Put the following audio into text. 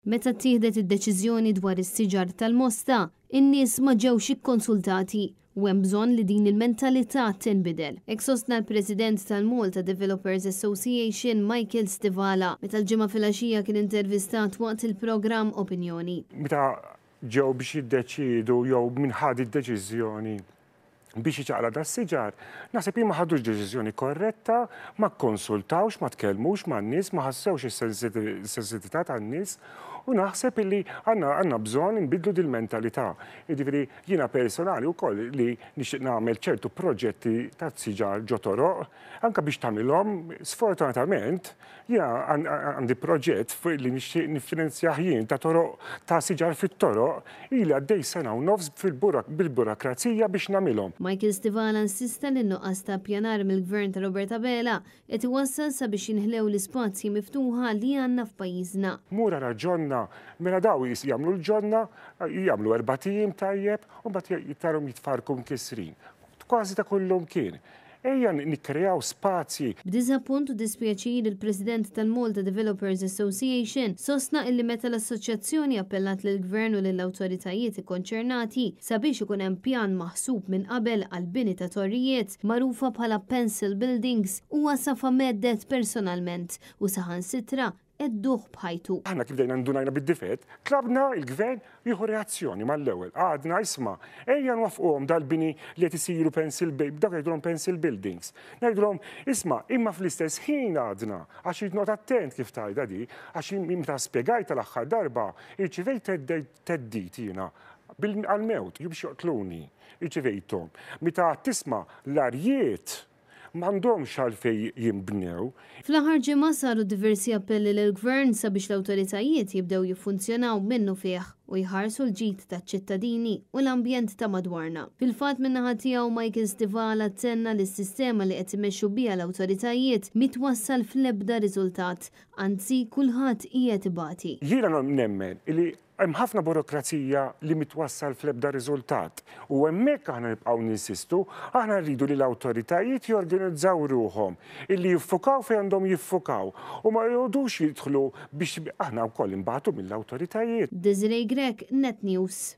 Meta ttieħdet id-deċiżjoni dwar is-siġar tal-Mosta, in-nies ma ġewx ikkonsultati u hemm bżonn li din il-mentalità tinbidel. Hekk sostna l-President tal-Malta Developers Association Michael Stivala meta l-Ġimgħa filgħaxija kien intervistat waqt il-programm Opinjoni. Meta ġew biex jiddeċiedu jew min ħa d-deċiżjoni biex iċaqlaq das-siġar, naħseb jien ma ħadux deċiżjoni korretta, ma kkonsultawx, ma tkellmux man-nies, ma ħassewx is-sensitività tan-nies u naħseb illi għandna bżonn nbidlu dil-mentalità. Jiġifieri jiena personali wkoll li nixtieq nagħmel ċertu proġetti ta' siġar ġo toroq, anke biex tagħmilhom, sfortunatament jiena għandi proġett li nixtieq niffinanzjah jien ta' toroq ta' siġar fit-toroq, ili għaddej sena u nofs bil-burokrazija biex nagħmilhom. Michael Stivala insista li n-nuqqas ta' ppjanar mill-Gvern ta' Robert Abela qed iwassal sabiex jinħlew l-ispazji miftuħa li għandna f'pajjiżna. Mur ara ġonna, mela daw jagħmlu l-ġonna, jagħmlu erbat ijiem tajjeb, u mbagħad tarhom jitfarrku mkissrin. Kważi ta' kullumkien. Ejja nikkreaw spazji. B'diżappunt u dispjaċir il-President tal-Malta Developers Association sostna illi meta l-assoċjazzjoni appellat lill-Gvern u lill-awtoritajiet ikkonċernati sabiex ikun hemm pjan maħsub minn qabel għall-bini ta' torrijiet magħrufa bħala pencil buildings huwa safa mhedded personalment u saħansitra għedduh b'ħajtu. Aħna kif bdejna ndunajna bid-difett, tlabna l-Gvern jieħu reazzjoni mal-ewwel. Għadna isma', ejja nwaffquhom dal-bini li qed isiru pencil dawk jgħidulhom pencil buildings. Ngħidulhom isma' imma fl-istess ħin għadna, għax irid noqgħod attent kif tgħidha di, għax meta spjegajtha l-aħħar darba, irċivejt theddid jiena għall-mewt, biex joqtluni, irċivejthom. Meta tisma' l-arjiet M'għandhomx għalfejn jinbnew. Fl-aħħar ġimgħa saru diversi appelli lill-Gvern sabiex l-awtoritajiet jibdew jiffunzjonaw minnufih u jħarsu l-ġid taċ-ċittadini u l-ambjent ta' madwarna. Fil-fatt min-naħa tiegħu Michael Stivala tenna li s-sistema li qed imexxu biha l-awtoritajiet mhi twassal fl-ebda riżultat, anzi kulħadd qiegħed ibati. Jiena nemmen li Hemm ħafna burokrazija li mi twassal fl-ebda riżultat u hemmhekk aħna nibqgħu ninsistu, aħna rridu li l-awtoritajiet jorganizzaw ruħhom, illi jiffukaw fejn għandhom jiffukaw u ma joqogħdux jidħlu biex aħna wkoll inbatu mill-awtoritajiet. Desiree Grech, Net News.